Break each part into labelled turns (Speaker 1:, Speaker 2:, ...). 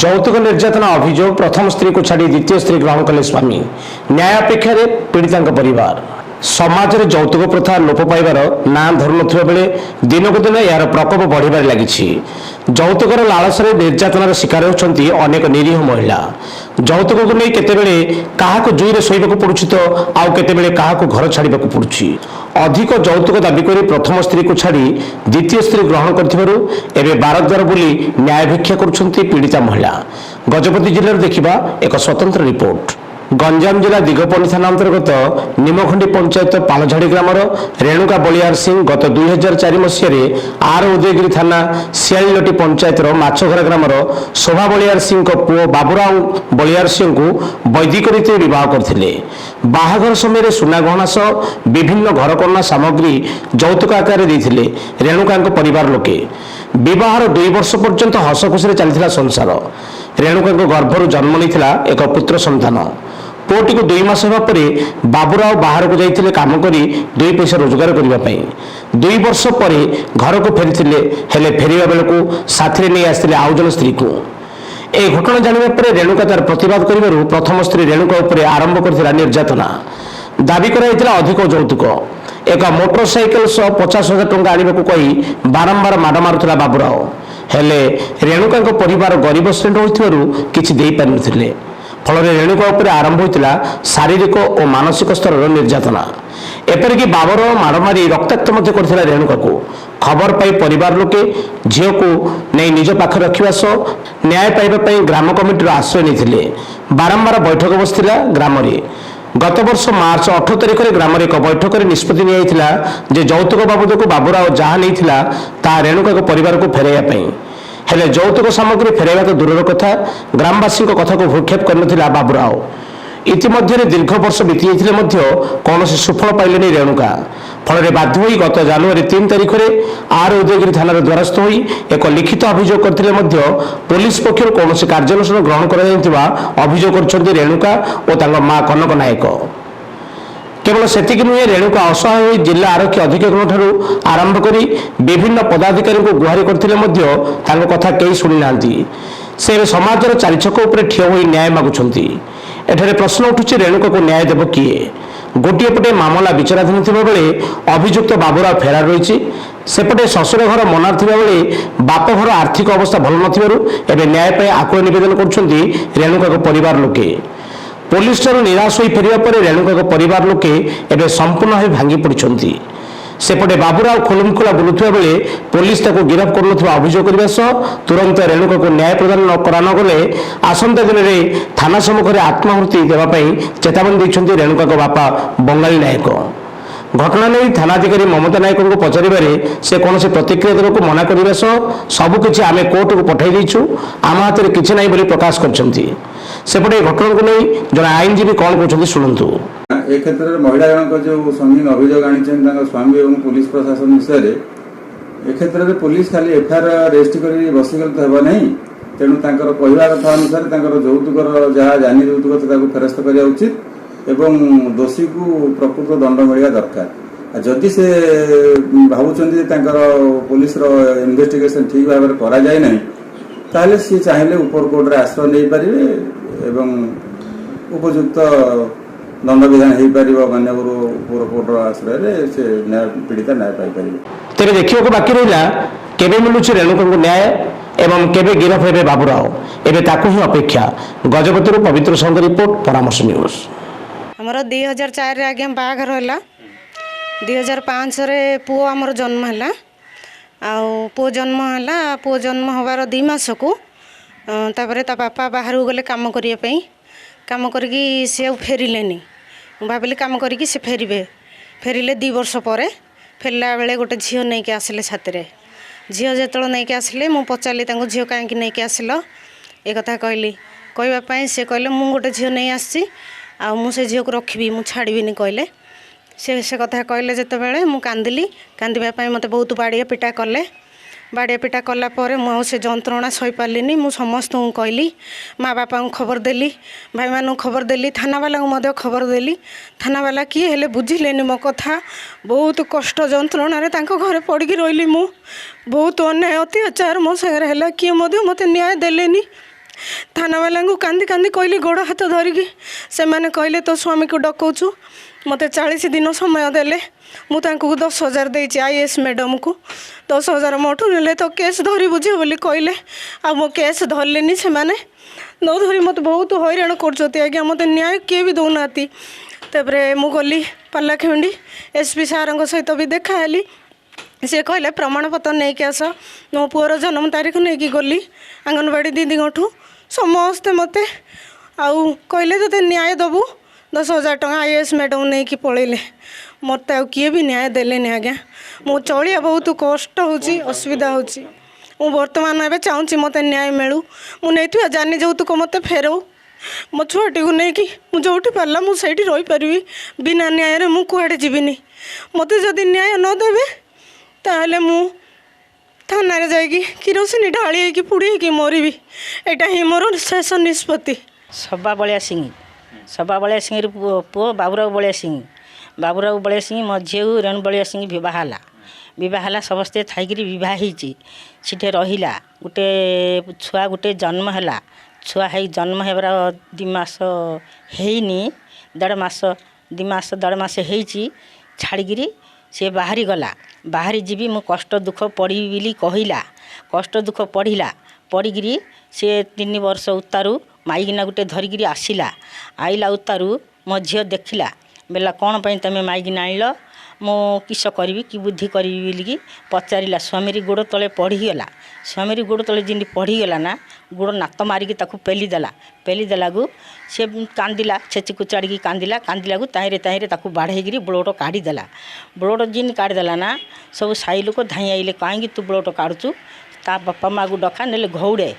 Speaker 1: ଯୌତୁକ ନିର୍ଯାତନା ଅଭିଯୋଗ। ପ୍ରଥମ ସ୍ତ୍ରୀକୁ ଛାଡ଼ି ଦ୍ୱିତୀୟ ସ୍ତ୍ରୀ ଗ୍ରହଣ କଲେ ସ୍ୱାମୀ। ନ୍ୟାୟ ଅପେକ୍ଷାରେ ପୀଡ଼ିତାଙ୍କ ପରିବାର। ସମାଜରେ ଯୌତୁକ ପ୍ରଥା ଲୋପ ପାଇବାର ନାଁ ଧରୁନଥିବା ବେଳେ ଦିନକୁ ଦିନ ଏହାର ପ୍ରକୋପ ବଢ଼ିବାରେ ଲାଗିଛି। ଯୌତୁକର ଲାଳସାରେ ନିର୍ଯାତନାର ଶିକାର ହେଉଛନ୍ତି ଅନେକ ନିରୀହ ମହିଳା। ଯୌତୁକକୁ ନେଇ କେତେବେଳେ କାହାକୁ ଜୁଇରେ ଶୋଇବାକୁ ପଡୁଛି ତ ଆଉ କେତେବେଳେ କାହାକୁ ଘର ଛାଡ଼ିବାକୁ ପଡୁଛି। ଅଧିକ ଯୌତୁକ ଦାବି କରି ପ୍ରଥମ ସ୍ତ୍ରୀକୁ ଛାଡ଼ି ଦ୍ୱିତୀୟ ସ୍ତ୍ରୀ ଗ୍ରହଣ କରିଥିବାରୁ ଏବେ ବାରଦ୍ୱାର ବୁଲି ନ୍ୟାୟ ଭିକ୍ଷା କରୁଛନ୍ତି ପୀଡ଼ିତା ମହିଳା। ଗଜପତି ଜିଲ୍ଲାରୁ ଦେଖିବା ଏକ ସ୍ୱତନ୍ତ୍ର ରିପୋର୍ଟ। ଗଞ୍ଜାମ ଜିଲ୍ଲା ଦିଗପହଣ୍ଡି ଥାନା ଅନ୍ତର୍ଗତ ନିମଖଣ୍ଡି ପଞ୍ଚାୟତ ପାଳଝାଡ଼ି ଗ୍ରାମର ରେଣୁକା ବଳିୟାର ସିଂ ଗତ 2004 ମସିହାରେ ଆର ଉଦୟଗିରି ଥାନା ଶିଆଳିଲଟି ପଞ୍ଚାୟତର ମାଛଘର ଗ୍ରାମର ଶୋଭା ବଳିୟାର ସିଂଙ୍କ ପୁଅ ବାବୁରାଓ ବଳିୟାର ସିଂଙ୍କୁ ବୈଦିକ ରୀତିରେ ବିବାହ କରିଥିଲେ। ବାହାଘର ସମୟରେ ସୁନା ଗହଣା ସହ ବିଭିନ୍ନ ଘରକରଣା ସାମଗ୍ରୀ ଯୌତୁକ ଆକାରରେ ଦେଇଥିଲେ ରେଣୁକାଙ୍କ ପରିବାର ଲୋକେ। ବିବାହର 2 ବର୍ଷ ପର୍ଯ୍ୟନ୍ତ ହସ ଖୁସିରେ ଚାଲିଥିଲା ସଂସାର। ରେଣୁକାଙ୍କ ଗର୍ଭରୁ ଜନ୍ମ ନେଇଥିଲା ଏକ ପୁତ୍ର ସନ୍ତାନ। ପୁଅଟିକୁ 2 ମାସ ହେବା ପରେ ବାବୁରାଓ ବାହାରକୁ ଯାଇଥିଲେ କାମ କରି ଦୁଇ ପଇସା ରୋଜଗାର କରିବା ପାଇଁ। 2 ବର୍ଷ ପରେ ଘରକୁ ଫେରିଥିଲେ। ହେଲେ ଫେରିବା ବେଳକୁ ସାଥିରେ ନେଇ ଆସିଥିଲେ ଆଉ ଜଣେ ସ୍ତ୍ରୀକୁ। ଏହି ଘଟଣା ଜାଣିବା ପରେ ରେଣୁକା ତାର ପ୍ରତିବାଦ କରିବାରୁ ପ୍ରଥମ ସ୍ତ୍ରୀ ରେଣୁକା ଉପରେ ଆରମ୍ଭ କରିଥିଲା ନିର୍ଯାତନା। ଦାବି କରାଯାଇଥିଲା ଅଧିକ ଯୌତୁକ। ଏକ ମୋଟର ସାଇକେଲ ସହ 50,000 ଟଙ୍କା ଆଣିବାକୁ କହି ବାରମ୍ବାର ମାଡ଼ ମାରୁଥିଲା ବାବୁରାଓ। ହେଲେ ରେଣୁକାଙ୍କ ପରିବାର ଗରିବ ଶ୍ରେଣୀର ହୋଇଥିବାରୁ କିଛି ଦେଇପାରିନଥିଲେ। ଫଳରେ ରେଣୁକା ଉପରେ ଆରମ୍ଭ ହୋଇଥିଲା ଶାରୀରିକ ଓ ମାନସିକ ସ୍ତରର ନିର୍ଯାତନା। ଏପରିକି ବାବର ମାଡ଼ ମାରି ରକ୍ତାକ୍ତ ମଧ୍ୟ କରିଥିଲା ରେଣୁକାକୁ। ଖବର ପାଇ ପରିବାର ଲୋକେ ଝିଅକୁ ନେଇ ନିଜ ପାଖରେ ରଖିବା ସହ ନ୍ୟାୟ ପାଇବା ପାଇଁ ଗ୍ରାମ କମିଟିର ଆଶ୍ରୟ ନେଇଥିଲେ। ବାରମ୍ବାର ବୈଠକ ବସିଥିଲା ଗ୍ରାମରେ। ଗତ ବର୍ଷ ମାର୍ଚ୍ଚ 18 ତାରିଖରେ ଗ୍ରାମରେ ଏକ ବୈଠକରେ ନିଷ୍ପତ୍ତି ନିଆଯାଇଥିଲା ଯେ ଯୌତୁକ ବାବଦକୁ ବାବୁରାଓ ଯାହା ନେଇଥିଲା ତାହା ରେଣୁକାଙ୍କ ପରିବାରକୁ ଫେରାଇବା ପାଇଁ। ହେଲେ ଯୌତୁକ ସାମଗ୍ରୀ ଫେରାଇବା ତ ଦୂରର କଥା, ଗ୍ରାମବାସୀଙ୍କ କଥାକୁ ଭ୍ରୂକ୍ଷେପ କରିନଥିଲା ବାବୁରାଓ। ଇତିମଧ୍ୟରେ ଦୀର୍ଘ ବର୍ଷ ବିତିଯାଇଥିଲେ ମଧ୍ୟ କୌଣସି ସୁଫଳ ପାଇଲେନି ରେଣୁକା। ଫଳରେ ବାଧ୍ୟ ହୋଇ ଗତ ଜାନୁଆରୀ 3 ତାରିଖରେ ଆର ଉଦୟଗିରି ଥାନାର ଦ୍ୱାରସ୍ଥ ହୋଇ ଏକ ଲିଖିତ ଅଭିଯୋଗ କରିଥିଲେ ମଧ୍ୟ ପୋଲିସ ପକ୍ଷରୁ କୌଣସି କାର୍ଯ୍ୟାନୁଷ୍ଠାନ ଗ୍ରହଣ କରାଯାଇନଥିବା ଅଭିଯୋଗ କରିଛନ୍ତି ରେଣୁକା ଓ ତାଙ୍କ ମା କନକ ନାୟକ। କେବଳ ସେତିକି ନୁହେଁ, ରେଣୁକା ଅସହାୟ ହୋଇ ଜିଲ୍ଲା ଆରକ୍ଷୀ ଅଧୀକ୍ଷକଙ୍କଠାରୁ ଆରମ୍ଭ କରି ବିଭିନ୍ନ ପଦାଧିକାରୀଙ୍କୁ ଗୁହାରି କରିଥିଲେ ମଧ୍ୟ ତାଙ୍କ କଥା କେହି ଶୁଣିନାହାନ୍ତି। ସେ ଏବେ ସମାଜର ଚାରିଛକ ଉପରେ ଠିଆ ହୋଇ ନ୍ୟାୟ ମାଗୁଛନ୍ତି। ଏଠାରେ ପ୍ରଶ୍ନ ଉଠୁଛି, ରେଣୁକାକୁ ନ୍ୟାୟ ଦେବ କିଏ? ଗୋଟିଏ ପଟେ ମାମଲା ବିଚାରାଧୀନ ଥିବାବେଳେ ଅଭିଯୁକ୍ତ ବାବୁରାଓ ଫେରାର ରହିଛି। ସେପଟେ ଶ୍ୱଶୁର ଘର ମନାର ଥିବାବେଳେ ବାପଘର ଆର୍ଥିକ ଅବସ୍ଥା ଭଲ ନଥିବାରୁ ଏବେ ନ୍ୟାୟ ପାଇଁ ଆକୁଳ ନିବେଦନ କରୁଛନ୍ତି ରେଣୁକାଙ୍କ ପରିବାର ଲୋକେ। ପୋଲିସ ଠାରୁ ନିରାଶ ହୋଇ ଫେରିବା ପରେ ରେଣୁକାଙ୍କ ପରିବାର ଲୋକେ ଏବେ ସମ୍ପୂର୍ଣ୍ଣ ଭାବେ ଭାଙ୍ଗି ପଡ଼ିଛନ୍ତି। ସେପଟେ ବାବୁରାଓ ଖୁଲମଖୁଲା ବୁଲୁଥିବା ବେଳେ ପୋଲିସ ତାକୁ ଗିରଫ କରୁନଥିବା ଅଭିଯୋଗ କରିବା ସହ ତୁରନ୍ତ ରେଣୁକାକୁ ନ୍ୟାୟ ପ୍ରଦାନ ନ କରାନଗଲେ ଆସନ୍ତା ଦିନରେ ଥାନା ସମ୍ମୁଖରେ ଆତ୍ମାହୁତି ଦେବା ପାଇଁ ଚେତାବନୀ ଦେଇଛନ୍ତି ରେଣୁକାଙ୍କ ବାପା ବଙ୍ଗାଳୀ ନାୟକ। ଘଟଣା ନେଇ ଥାନାଧିକାରୀ ମମତା ନାୟକଙ୍କୁ ପଚାରିବାରେ ସେ କୌଣସି ପ୍ରତିକ୍ରିୟା ଦେବାକୁ ମନା କରିବା ସହ ସବୁକିଛି ଆମେ କୋର୍ଟକୁ ପଠାଇ ଦେଇଛୁ, ଆମ ହାତରେ କିଛି ନାହିଁ ବୋଲି ପ୍ରକାଶ କରିଛନ୍ତି। ସେପଟେ ଏହି ଘଟଣାକୁ ନେଇ ଜଣେ ଆଇନଜୀବୀ କ'ଣ କହୁଛନ୍ତି, ଶୁଣନ୍ତୁ।
Speaker 2: ଏ କ୍ଷେତ୍ରରେ ମହିଳା ଜଣକ ଯେଉଁ ସଙ୍ଗୀନ ଅଭିଯୋଗ ଆଣିଛନ୍ତି ତାଙ୍କ ସ୍ୱାମୀ ଏବଂ ପୋଲିସ ପ୍ରଶାସନ ବିଷୟରେ, ଏ କ୍ଷେତ୍ରରେ ପୋଲିସ ଖାଲି ଏଫଆଇଆର ରେଜିଷ୍ଟ୍ରି କରି ବସିଗଲେ ତ ହେବ ନାହିଁ। ତେଣୁ ତାଙ୍କର କହିବା କଥା ଅନୁସାରେ ତାଙ୍କର ଯୌତୁକର ଯାହା ଯାନି ଯୌତୁକ ତାକୁ ଫେରସ୍ତ କରିବା ଉଚିତ ଏବଂ ଦୋଷୀକୁ ପ୍ରକୃତ ଦଣ୍ଡ ମିଳିବା ଦରକାର। ଆଉ ଯଦି ସେ ଭାବୁଛନ୍ତି ଯେ ତାଙ୍କର ପୋଲିସର ଇନଭେଷ୍ଟିଗେସନ ଠିକ ଭାବରେ କରାଯାଇ ନାହିଁ, ତାହେଲେ ସିଏ ଚାହିଁଲେ ଉପର କୋର୍ଟରେ ଆଶ୍ରୟ ନେଇପାରିବେ ଏବଂ ଉପଯୁକ୍ତ ଦଣ୍ଡବିଧାନ ହେଇପାରିବ। ମାନ୍ୟବର ଉପର କୋର୍ଟର ଆଶ୍ରୟରେ ସେ ନ୍ୟାୟ ପୀଡ଼ିତା ନ୍ୟାୟ ପାଇପାରିବେ।
Speaker 1: ତେବେ ଦେଖିବାକୁ ବାକି ରହିଲା, କେବେ ମିଳୁଛି ରେଣୁକାଙ୍କୁ ନ୍ୟାୟ ଏବଂ କେବେ ଗିରଫ ହେବେ ବାବୁରାଓ। ଏବେ ତାକୁ ହିଁ ଅପେକ୍ଷା। ଗଜପତିରୁ ପବିତ୍ର ସାହୁଙ୍କ ରିପୋର୍ଟ, ପରାମର୍ଶ ନ୍ୟୁଜ୍।
Speaker 3: ଆମର 2004ରେ ଆଜ୍ଞା ବାହାଘର ହେଲା। 2005ରେ ପୁଅ ଆମର ଜନ୍ମ ହେଲା। ଆଉ ପୁଅ ଜନ୍ମ ହେଲା, ପୁଅ ଜନ୍ମ ହେବାର 2 ମାସକୁ ତାପରେ ତା ବାପା ବାହାରକୁ ଗଲେ କାମ କରିବା ପାଇଁ। କାମ କରିକି ସେ ଆଉ ଫେରିଲେନି। ମୁଁ ଭାବିଲି କାମ କରିକି ସେ ଫେରିବେ। ଫେରିଲେ 2 ବର୍ଷ ପରେ। ଫେରିଲା ବେଳେ ଗୋଟେ ଝିଅ ନେଇକି ଆସିଲେ ସାଥିରେ। ଝିଅ ଯେତେବେଳେ ନେଇକି ଆସିଲେ, ମୁଁ ପଚାରିଲି ତାଙ୍କୁ, ଝିଅ କାହିଁକି ନେଇକି ଆସିଲ? ଏ କଥା କହିଲି। କହିବା ପାଇଁ ସେ କହିଲେ, ମୁଁ ଗୋଟେ ଝିଅ ନେଇ ଆସିଛି ଆଉ ମୁଁ ସେ ଝିଅକୁ ରଖିବି, ମୁଁ ଛାଡ଼ିବିନି କହିଲେ ସେ। ସେ କଥା କହିଲେ ଯେତେବେଳେ, ମୁଁ କାନ୍ଦିଲି। କାନ୍ଦିବା ପାଇଁ ମୋତେ ବହୁତ ବାଡ଼ିଆ ପିଟା କଲେ। ବାଡ଼ିଆ ପିଟା କଲା ପରେ ମୁଁ ଆଉ ସେ ଯନ୍ତ୍ରଣା ସହିପାରିଲିନି। ମୁଁ ସମସ୍ତଙ୍କୁ କହିଲି, ମା ବାପାଙ୍କୁ ଖବର ଦେଲି, ଭାଇମାନଙ୍କୁ ଖବର ଦେଲି, ଥାନାବାଲାଙ୍କୁ ମଧ୍ୟ ଖବର ଦେଲି। ଥାନାବାଲା କିଏ ହେଲେ ବୁଝିଲେନି ମୋ କଥା। ବହୁତ କଷ୍ଟ ଯନ୍ତ୍ରଣାରେ ତାଙ୍କ ଘରେ ପଡ଼ିକି ରହିଲି ମୁଁ। ବହୁତ ଅନ୍ୟାୟ ଅତ୍ୟାଚାର ମୋ ସାଙ୍ଗରେ ହେଲା। କିଏ ମଧ୍ୟ ମୋତେ ନ୍ୟାୟ ଦେଲେନି। ଥାନାବାଲାଙ୍କୁ କାନ୍ଦି କାନ୍ଦି କହିଲି, ଗୋଡ଼ ହାତ ଧରିକି। ସେମାନେ କହିଲେ ତୋ ସ୍ୱାମୀକୁ ଡକାଉଛୁ। ମୋତେ 40 ଦିନ ସମୟ ଦେଲେ। ମୁଁ ତାଙ୍କୁ 10,000 ଦେଇଛି, IAS ମ୍ୟାଡ଼ାମକୁ। 10,000 ମୋଠୁ ନେଲେ। ତ କେସ୍ ଧରିବୁ ଝିଅ ବୋଲି କହିଲେ। ଆଉ ମୋ କେସ୍ ଧରିଲେନି ସେମାନେ। ନ ଧରି ମୋତେ ବହୁତ ହଇରାଣ କରୁଛନ୍ତି ଆଜ୍ଞା। ମୋତେ ନ୍ୟାୟ କିଏ ବି ଦେଉନାହାନ୍ତି। ତାପରେ ମୁଁ ଗଲି ପାରଳାଖେମୁଣ୍ଡି, SP ସାର୍ଙ୍କ ସହିତ ବି ଦେଖା ହେଲି। ସେ କହିଲେ ପ୍ରମାଣପତ୍ର ନେଇକି ଆସ। ମୋ ପୁଅର ଜନ୍ମ ତାରିଖ ନେଇକି ଗଲି ଅଙ୍ଗନବାଡ଼ି ଦିଦିଙ୍କଠୁ। ସମସ୍ତେ ମୋତେ ଆଉ କହିଲେ ତୋତେ ନ୍ୟାୟ ଦେବୁ। 10,000 ଟଙ୍କା IAS madam ନେଇକି ପଳେଇଲେ। ମୋତେ ଆଉ କିଏ ବି ନ୍ୟାୟ ଦେଲେନି ଆଜ୍ଞା। ମୁଁ ଚଳିବା ବହୁତ କଷ୍ଟ ହେଉଛି, ଅସୁବିଧା ହେଉଛି। ମୁଁ ବର୍ତ୍ତମାନ ଏବେ ଚାହୁଁଛି ମୋତେ ନ୍ୟାୟ ମିଳୁ। ମୁଁ ନେଇଥିବା ଯାନି ଯୌତୁକ ମୋତେ ଫେରଉ। ମୋ ଛୁଆଟିକୁ ନେଇକି ମୁଁ ଯେଉଁଠି ପାରିଲା ମୁଁ ସେଇଠି ରହିପାରିବି। ବିନା ନ୍ୟାୟରେ ମୁଁ କୁଆଡ଼େ ଯିବିନି। ମୋତେ ଯଦି ନ୍ୟାୟ ନ ଦେବେ, ତାହେଲେ ମୁଁ ଥାନାରେ ଯାଇକି କିରୋସିନି ଢାଳି ହେଇକି ପୋଡ଼ି ହେଇକି ମରିବି। ଏଇଟା ହିଁ ମୋର ଶେଷ ନିଷ୍ପତ୍ତି।
Speaker 4: ସବା ବଳିଆ ସିଂ, ସବା ବଳିଆ ସିଂର ପୁଅ ବାବୁରାଉ ବଳିଆ ସିଂ। ବାବୁରାଉ ବଳିଆ ସିଂ ମୋ ଝିଅକୁ ରେଣୁ ବଳିଆ ସିଂ ବିବାହ ହେଲା। ବିବାହ ହେଲା, ସମସ୍ତେ ଥାଇକିରି ବିବାହ ହେଇଛି। ସେଠି ରହିଲା, ଗୋଟେ ଛୁଆ ଗୋଟେ ଜନ୍ମ ହେଲା। ଛୁଆ ହେଇ ଜନ୍ମ ହେବାର 2 ମାସ ହେଇନି, ଦେଢ଼ ମାସ, 2 ମାସ ଦେଢ଼ ମାସ ହେଇଛି, ଛାଡ଼ିକିରି ସେ ବାହାରି ଗଲା। ବାହାରି ଯିବି ମୁଁ କଷ୍ଟ ଦୁଃଖ ପଡ଼ିବି ବୋଲି କହିଲା। କଷ୍ଟ ଦୁଃଖ ପଡ଼ିଲା। ପଡ଼ିକିରି ସେ 3 ବର୍ଷ ଉତ୍ତାରୁ ମାଇକିନା ଗୋଟେ ଧରିକିରି ଆସିଲା। ଆଇଲା ଉତ୍ତାରୁ ମୋ ଝିଅ ଦେଖିଲା, ବେଲା କ'ଣ ପାଇଁ ତୁମେ ମାଇକିନା ଆଣିଲ, ମୁଁ କିସ କରିବି କି ବୁଦ୍ଧି କରିବି ବୋଲିକି ପଚାରିଲା। ସ୍ୱାମୀର ଗୋଡ଼ ତଳେ ପଡ଼ିଗଲା। ସ୍ୱାମୀର ଗୋଡ଼ ତଳେ ଯେମିତି ପଡ଼ିଗଲା ନା, ଗୋଡ଼ ନାତ ମାରିକି ତାକୁ ପେଲିଦେଲା। ପେଲିଦେଲାକୁ ସେ କାନ୍ଦିଲା, ଛେଚି କୁଚାଡ଼ିକି କାନ୍ଦିଲା। କାନ୍ଦିଲାକୁ ତାହିଁରେ ତାହିଁରେ ତାକୁ ବାଢ଼େଇକିରି ବ୍ଲଡ଼ କାଢ଼ିଦେଲା। ବ୍ଲଡ଼ ଯେମିତି କାଢ଼ିଦେଲା ନା, ସବୁ ସାହି ଲୋକ ଧାଇଁ ଆଇଲେ, କାହିଁକି ତୁ ବ୍ଲଡ଼ କାଢ଼ୁଛୁ, ତା ବାପା ମାଆକୁ ଡକା, ନେଲେ ଘଉଡ଼େ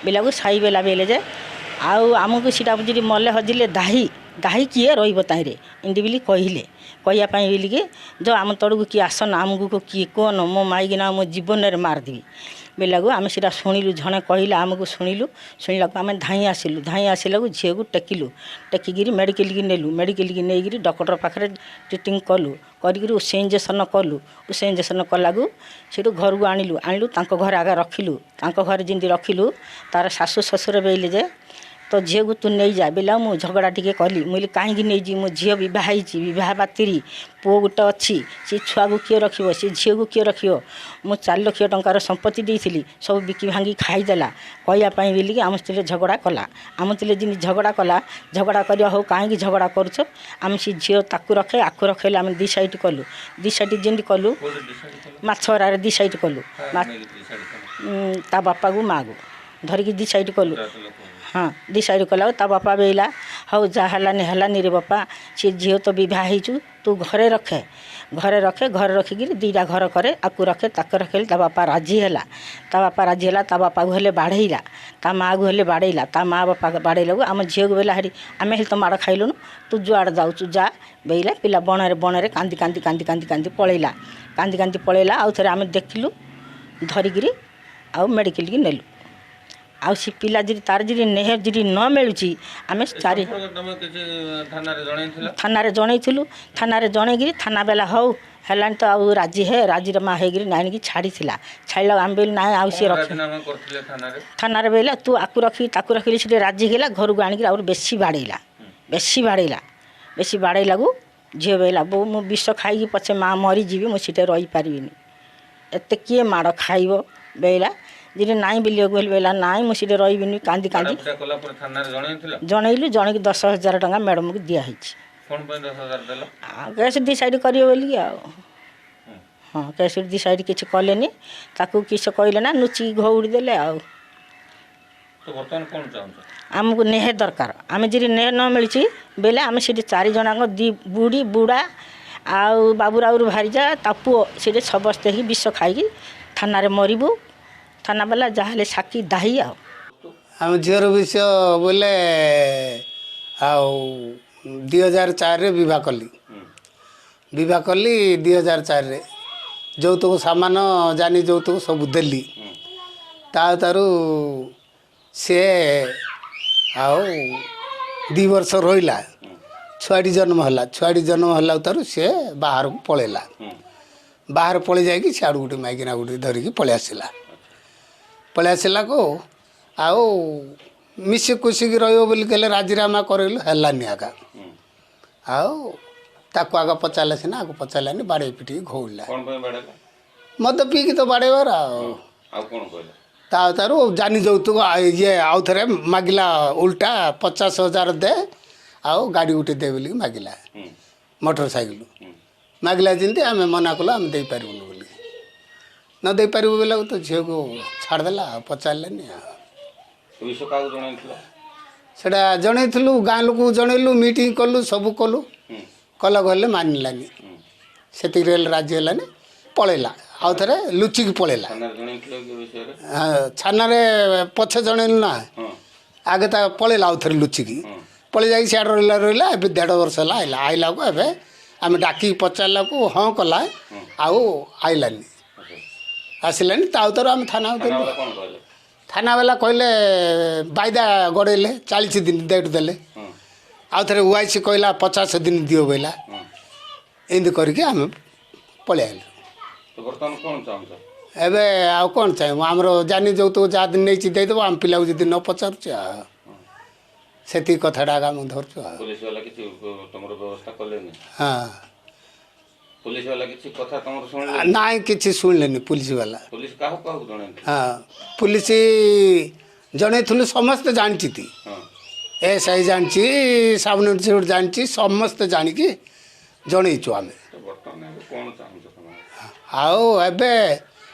Speaker 4: ବେଲାକୁ। ସାହି ବେଲା ବେଲେ ଯେ ଆଉ ଆମକୁ ସେଇଟା ଯଦି ମଲେ ହଜିଲେ ଦାହି ଦାହି କିଏ ରହିବ ତାହିଁରେ, ଏମିତି ବୋଲି କହିଲେ। କହିବା ପାଇଁ ବୋଲିକି ଯେଉଁ ଆମ ତଳକୁ କିଏ ଆସନ, ଆମକୁ କିଏ କୁହନ, ମୋ ମାଇକିନା ମୋ ଜୀବନରେ ମାରିଦେବି ବେଲାକୁ। ଆମେ ସେଇଟା ଶୁଣିଲୁ, ଜଣେ କହିଲା ଆମକୁ, ଶୁଣିଲୁ। ଶୁଣିଲାକୁ ଆମେ ଧାଇଁ ଆସିଲୁ। ଧାଇଁ ଆସିଲାକୁ ଝିଅକୁ ଟେକିଲୁ, ଟେକିକିରି ମେଡ଼ିକାଲକି ନେଲୁ। ମେଡ଼ିକାଲକି ନେଇକିରି ଡକ୍ଟର ପାଖରେ ଟ୍ରିଟିଂ କଲୁ, କରିକିରି ସେ ଇଞ୍ଜେକ୍ସନ୍ କଲୁ। ସେ ଇଞ୍ଜେକ୍ସନ୍ କଲାକୁ ସେଇଠୁ ଘରକୁ ଆଣିଲୁ। ଆଣିଲୁ, ତାଙ୍କ ଘରେ ଆଗ ରଖିଲୁ। ତାଙ୍କ ଘରେ ଯେମିତି ରଖିଲୁ, ତାର ଶାଶୁ ଶ୍ୱଶୁର ବେଇଲେ ଯେ ତୋ ଝିଅକୁ ତୁ ନେଇଯା। ବେଲା ମୁଁ ଝଗଡ଼ା ଟିକେ କଲି। ମୁଁ କହିଲି କାହିଁକି ନେଇଯିବି, ମୋ ଝିଅ ବିବାହ ହେଇଛି, ବିବାହ ବାତିରି, ପୁଅ ଗୋଟେ ଅଛି, ସେ ଛୁଆକୁ କିଏ ରଖିବ, ସେ ଝିଅକୁ କିଏ ରଖିବ? ମୁଁ 4 ଲକ୍ଷ ଟଙ୍କାର ସମ୍ପତ୍ତି ଦେଇଥିଲି, ସବୁ ବିକି ଭାଙ୍ଗି ଖାଇଦେଲା। କହିବା ପାଇଁ ବୋଲିକି ଆମ ସ୍ତ୍ରୀରେ ଝଗଡ଼ା କଲା। ଆମ ସ୍ତ୍ରୀରେ ଯେମିତି ଝଗଡ଼ା କଲା, ଝଗଡ଼ା କରିବା ହଉ କାହିଁକି ଝଗଡ଼ା କରୁଛ, ଆମେ ସେ ଝିଅ ତାକୁ ରଖେ ଆକୁ ରଖେଇଲେ ଆମେ 2 ସାଇଡ଼୍ କଲୁ। 2 ସାଇଡ଼୍ ଯେମିତି କଲୁ, ମାଛରାରେ 2 ସାଇଡ଼୍ କଲୁ, ତା ବାପାକୁ ମାଆକୁ ଧରିକି 2 ସାଇଡ଼୍ କଲୁ। ହଁ, 2 ସାଇଡ଼୍ କଲା। ତା ବାପା ବେଇଲା ହଉ ଯାହା ହେଲାନି ହେଲାନି ରେ ବାପା, ସେ ଝିଅ ତ ବିବାହ ହେଇଛୁ, ତୁ ଘରେ ରଖେ, ଘରେ ରଖେ। ଘରେ ରଖିକିରି 2ଟା ଘର କରେ, ଆକୁ ରଖେ ତାକୁ ରଖିଲେ ତା ବାପା ରାଜି ହେଲା। ତା ବାପା ରାଜି ହେଲା, ତା ବାପାକୁ ହେଲେ ବାଢ଼େଇଲା, ତା ମାଆକୁ ହେଲେ ବାଡ଼େଇଲା। ତା ମା ବାପା ବାଡ଼େଇଲାକୁ ଆମ ଝିଅକୁ ବେଲା ହେରି ଆମେ ହେଲେ ତ ମାଡ଼ ଖାଇଲୁନୁ, ତୁ ଯୁଆଡ଼େ ଯାଉଛୁ ଯା ବେଇଲା। ପିଲା ବଣରେ ବଣରେ କାନ୍ଦି କାନ୍ଦି କାନ୍ଦି କାନ୍ଦି କାନ୍ଦି ପଳେଇଲା, କାନ୍ଦି କାନ୍ଦି ପଳେଇଲା। ଆଉ ଥରେ ଆମେ ଦେଖିଲୁ, ଧରିକିରି ଆଉ ମେଡ଼ିକାଲକି ନେଲୁ। ଆଉ ସେ ପିଲା ଯଦି ତାର ଯଦି ନେହ ଯଦି ନ ମିଳୁଛି, ଆମେ ଚାରି ଥାନାରେ ଜଣେଇଥିଲୁ। ଥାନାରେ ଜଣେଇକିରି ଥାନା ବେଲା ହଉ ହେଲାଣି ତ ଆଉ ରାଜି ହେ, ରାଜିର ମା ହେଇକିରି ଆଣିକି ଛାଡ଼ିଥିଲା। ଛାଡ଼ିଲା ଆମେ ବୋଇଲୁ ନାଇଁ ଆଉ ସିଏ ରଖି ଥାନାରେ ବୋଇଲା ତୁ ଆକୁ ରଖିବି ତାକୁ ରଖିଲି। ସେଠି ରାଜି ହେଇଗଲା। ଘରକୁ ଆଣିକିରି ଆହୁରି ବେଶୀ ବାଡ଼େଇଲା, ବେଶୀ ବାଡ଼େଇଲା, ବେଶୀ ବାଡ଼େଇଲାକୁ ଝିଅ ବୋଇଲା ବୋଉ ମୁଁ ବିଷ ଖାଇକି ପଛେ ମା ମରିଯିବି, ମୁଁ ସେଠି ରହିପାରିବିନି, ଏତେ କିଏ ମାଡ଼ ଖାଇବ ବେଇଲା। ଯଦି ନାଇଁ ବୁଲିବାକୁ ହେଲେ ବୋଇଲା ନାଇଁ ମୁଁ ସେଠି ରହିବିନି, କାନ୍ଦି କାନ୍ଦି ଜଣେଇଲୁ। ଜଣେଇକି 10,000 ଟଙ୍କା ମ୍ୟାଡ଼ାମକୁ ଦିଆହେଇଛି। ଆଉ କେସ୍ 2 ସାଇଡ଼୍ କରିବ ବୋଲିକି ଆଉ ହଁ କେସ୍ 2 ସାଇଡ଼୍ କିଛି କଲେନି। ତାକୁ କିସ କହିଲେ ନା ଲୁଚିକି ଘଉଡ଼ି ଦେଲେ। ଆଉ ଆମକୁ ନେହେ ଦରକାର। ଆମେ ଯଦି ନେହ ନ ମିଳିଛି ବେଲେ ଆମେ ସେଠି 4 ଜଣଙ୍କ 2 ବୁଢ଼ୀ ବୁଢ଼ା ଆଉ ବାବୁରାଉରୁ ଭାରିଯା ତା ପୁଅ ସେଠି ସମସ୍ତେ ହେଇକି ବିଷ ଖାଇକି ଥାନାରେ ମରିବୁ। ଥାନା ବାଲା ଯାହାହେଲେ ସାକ୍ଷୀ ଦାହି। ଆଉ
Speaker 5: ଆମ ଝିଅର ବିଷୟ ବୋଇଲେ ଆଉ 2004ରେ ବିବାହ କଲି। ବିବାହ କଲି 2004ରେ, ଯୌତୁକ ସାମାନ ଜାନି ଯୌତୁକ ସବୁ ଦେଲି। ତା ତାରୁ ସିଏ ଆଉ 2 ବର୍ଷ ରହିଲା, ଛୁଆଟି ଜନ୍ମ ହେଲା। ଛୁଆଟି ଜନ୍ମ ହେଲା ତାରୁ ସିଏ ବାହାରକୁ ପଳେଇଲା। ବାହାର ପଳେଇ ଯାଇକି ସିଆଡ଼ୁ ଗୋଟେ ମାଇକିନା ଗୋଟେ ଧରିକି ପଳେଇ ଆସିଲା। ପଳେଇ ଆସିଲାକୁ ଆଉ ମିଶି କୁସିକି ରହିବ ବୋଲି କହିଲେ, ରାଜିନାମା କରେଇଲୁ, ହେଲାନି ଆଗା। ଆଉ ତାକୁ ଆଗ ପଚାରିଲେ ସିନା, ଆଗ ପଚାରିଲାନି, ବାଡ଼େଇ ପିଟିକି ଘଉଡ଼ିଲା।
Speaker 6: କ'ଣ ପାଇଁ ବାଡ଼େଇଲା?
Speaker 5: ମଦ ପିଇକି ତ ବାଡ଼େଇବାର ଆଉ।
Speaker 6: ଆଉ କ'ଣ କହିଲା?
Speaker 5: ତା ତାରୁ ଜାନି ଯୌତୁକ ଇଏ ଆଉ ଥରେ ମାଗିଲା ଉଲ୍ଟା, 50,000 ଦେ ଆଉ ଗାଡ଼ି ଗୋଟେ ଦେ ବୋଲିକି ମାଗିଲା, ମୋଟର ସାଇକେଲ ମାଗିଲା। ଯେମିତି ଆମେ ମନା କଲୁ, ଆମେ ଦେଇପାରିବୁନି ବୋଲି। ନ ଦେଇପାରିବୁ ବୋଲାକୁ ତ ଝିଅକୁ ଛାଡ଼ିଦେଲା, ଆଉ ପଚାରିଲେନି। ଆଉ
Speaker 6: ଏ ବିଷୟ କାହାକୁ ଜଣାଇଥିଲ?
Speaker 5: ସେଇଟା ଜଣେଇଥିଲୁ, ଗାଁ ଲୋକକୁ ଜଣେଇଲୁ, ମିଟିଂ କଲୁ, ସବୁ କଲୁ। କଲା ଗଲେ ମାନିଲାନି, ସେତିକିରେ ହେଲେ ରାଜି ହେଲାନି, ପଳେଇଲା, ଆଉ ଥରେ ଲୁଚିକି ପଳେଇଲା।
Speaker 6: ଥାନାରେ ଜଣାଇଥିଲ କି ଏ ବିଷୟରେ?
Speaker 5: ହଁ, ଥାନାରେ ପଛେ ଜଣେଇଲୁ ନା। ଆଗେ ତା ପଳେଇଲା, ଆଉ ଥରେ ଲୁଚିକି ପଳେଇ ଯାଇକି ସିଆଡ଼େ ରହିଲା ରହିଲା। ଏବେ 1.5 ବର୍ଷ ହେଲା ଆଇଲା। ଆଇଲାକୁ ଏବେ ଆମେ ଡାକିକି ପଚାରିଲାକୁ ହଁ କଲା, ଆଉ ଆଇଲାନି, ଆସିଲାନି। ତା ଉତ୍ତର ଆମେ ଥାନାକୁ ଦେଲୁ।
Speaker 6: ଥାନାବାଲା କ'ଣ କହିଲେ?
Speaker 5: ଥାନାବାଲା କହିଲେ ବାଇଦା ଗଡ଼େଇଲେ, 40 ଦିନ ଡେଟ୍ ଦେଲେ। ଆଉ ଥରେ ୱାଇସି କହିଲା 50 ଦିନ ଦିଅ କହିଲା। ଏମିତି କରିକି ଆମେ ପଳେଇ ଆଇଲୁ।
Speaker 6: ତ ବର୍ତ୍ତମାନ କ'ଣ ଚାହୁଁଛ
Speaker 5: ଏବେ? ଆଉ କ'ଣ ଚାହିଁବୁ? ଆମର ଜାନି ଯୌତୁକ ଯାହା ଦିନ ନେଇଛି ଦେଇଦେବ, ଆମ ପିଲାକୁ ଯଦି ନ ପଚାରୁଛି, ଆଉ ସେତିକି କଥାଟା ଆଗ ଆମେ ଧରୁଛୁ। ଆଉ
Speaker 6: ପୋଲିସ ବାଲା କିଛି ତମର ବ୍ୟବସ୍ଥା କଲେନି?
Speaker 5: ହଁ।
Speaker 6: ପୋଲିସ ବାଲା କିଛି କଥା ତମର ଶୁଣିଲେ
Speaker 5: ନାଇଁ? କିଛି ଶୁଣିଲେନି ପୁଲିସ ବାଲା।
Speaker 6: ପୋଲିସ କାହାକୁ କାହାକୁ ଜଣାଇଥିଲ?
Speaker 5: ହଁ, ପୁଲିସ ଜଣେଇଥିଲୁ, ସମସ୍ତେ ଜାଣିଛନ୍ତି। ଏସ୍ I ଜାଣିଛି, ସାବ୍ ଇନ୍ସପେକ୍ଟର ଜାଣିଛି, ସମସ୍ତେ ଜାଣିକି ଜଣେଇଛୁ ଆମେ।
Speaker 6: ତ ବର୍ତ୍ତମାନ ଏବେ କ'ଣ ଚାହୁଁଛ ତମେ?
Speaker 5: ଆଉ ଏବେ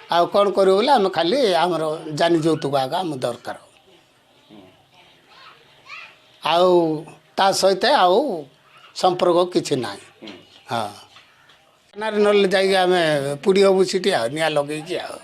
Speaker 5: ଆଉ କ'ଣ କରିବୁ ବୋଲେ, ଆମେ ଖାଲି ଆମର ଜାନି ଯୌତୁକ ଆଗ ଆମ ଦରକାର, ଆଉ ତା ସହିତ ଆଉ ସମ୍ପର୍କ କିଛି ନାହିଁ। ହଁ, ଥାନାରେ ନହେଲେ ଯାଇକି ଆମେ ପୋଡ଼ି ହେବୁ ସେଠି, ଆଉ ନିଆଁ ଲଗେଇକି ଆଉ